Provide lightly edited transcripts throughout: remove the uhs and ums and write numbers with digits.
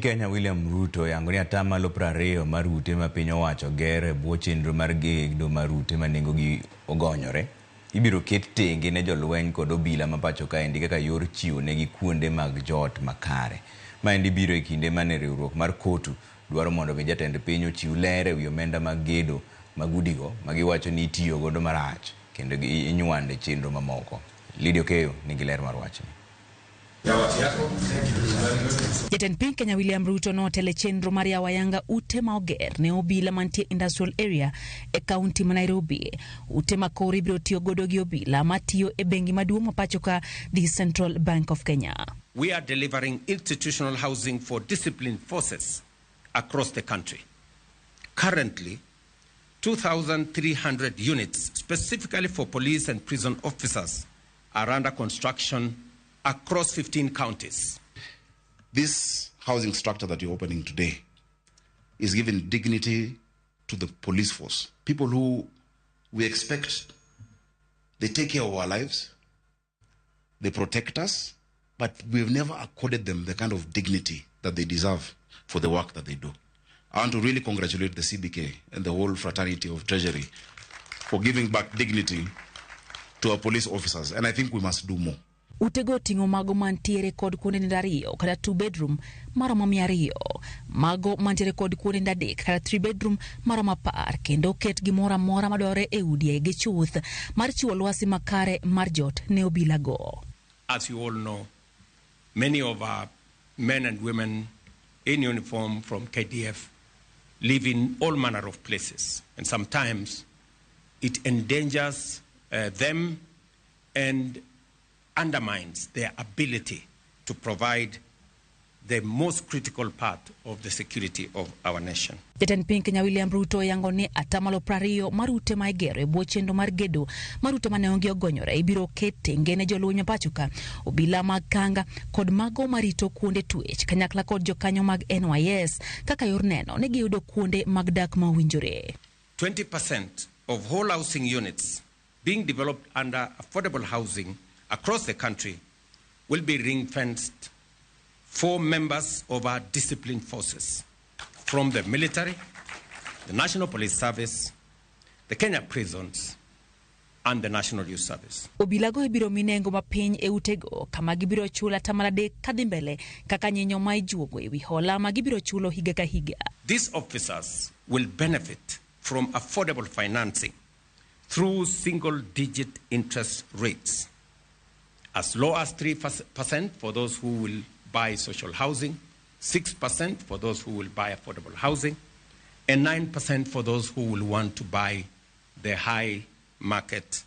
Kenya William Ruto oyango ni atamalo 20 mar ute ma piny owacho ger e bwo chenro mar gedo mar ute ma nengogi ogonyore ibiro ket tenge ne jolweny kod obila ma pacho kaendi kaka yor chiwo negi kuonde mag jot makare. Maendi biro e kinde mane riwruok mar KOTU dwaro mondo mi jatend piny ochiw ler ewi omenda mag gedo mag udigo ma giwacho ni itiyo godo marach kendo inywande chenro mamoko. Lydia Okeyo nigi ler mar wachni. Jatend piny Kenya William Ruto notelo e chenro mar yawo ayanga ute ma oger ne obila mantie Industrial Area e kaunti ma Nairobi. Ute ma koro ibiro tiyo godo gi obila matiyo e bengi maduong' ma pacho ka, the Central Bank of Kenya. We are delivering institutional housing for disciplined forces across the country. Currently, 2,300 units specifically for police and prison officers are under construction across 15 counties. This housing structure that you're opening today is giving dignity to the police force. People who we expect they take care of our lives, they protect us, but we've never accorded them the kind of dignity that they deserve for the work that they do. I want to really congratulate the CBK and the whole fraternity of Treasury for giving back dignity to our police officers, and I think we must do more. Utego oting'o mago mantiere kod kuonde nindo ariyo kata 2 bedroom maromo 200, mago mantiere kod kuonde nindo adek kata 3 bedroom maromo 10, kendo oket gimoro amora madwarore e udi gi chuth mar chiwo lwasi makare mar jot ne obilago. As you all know, many of our men and women in uniform from KDF live in all manner of places, and sometimes it endangers them and undermines their ability to provide the most critical part of the security of our nation. Jatend piny Kenya William Ruto oyango ni atamalo 20 mar ute ma igero e bwo chenro mar gedo mar ute ma nengogi ogonyore ibiro ket tenge ne jolweny ma pacho ka, obila mag kanga kod mago marito kuonde twech kanyakla kod jokanyo mag NYS kaka yor neno ni giyudo kuonde mag dak ma owinjore. 20% of all housing units being developed under affordable housing across the country will be ring-fenced for members of our disciplined forces from the military, the National Police Service, the Kenya Prisons, and the National Youth Service. Obilago ibiro mi nengo mapiny e utego kama gibiro chulo atamalo 3 kadhi mbele kaka nyinyo ma ijuogo ewi hola ma gibiro chulo higa ka higa. These officers will benefit from affordable financing through single-digit interest rates, as low as 3% for those who will buy social housing, 6% for those who will buy affordable housing, and 9% for those who will want to buy the high market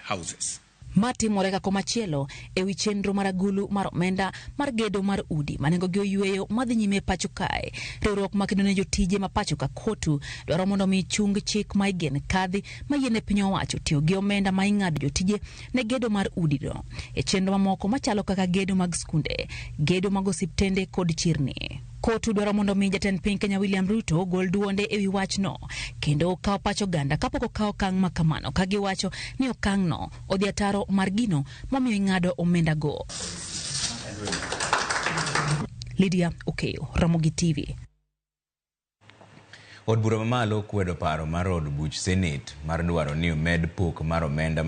houses. Matimore ka komachielo ewi chenro mar agulu mar omenda mar gedo mar udi ma nengogi oyweyo madhi nyime pacho kae. Riwruok makedo ne jotije ma pacho ka KOTU dwaro mondo mi chung chik ma igen kadhi ma yiene piny owacho tiyo gi omenda ma ing'ado jotije ne gedo mar udi no e chenro mamoko machalo kaka gedo mag skunde, gedo mag osiptende kod chirni. KOTU dwaro mondo mi jatend piny Kenya William Ruto ogol duonde ewi wachno kendo okaw pach oganda kapok okawo okang' ma kamano, ka giwacho ni okang'no odhi ataro mar gino momiyo ing'ado omenda go. Lydia Okeyo, Ramogi TV. Od bura mamalo kwedo paro mar od buch Senate mar dwaro ni omed pok mar omenda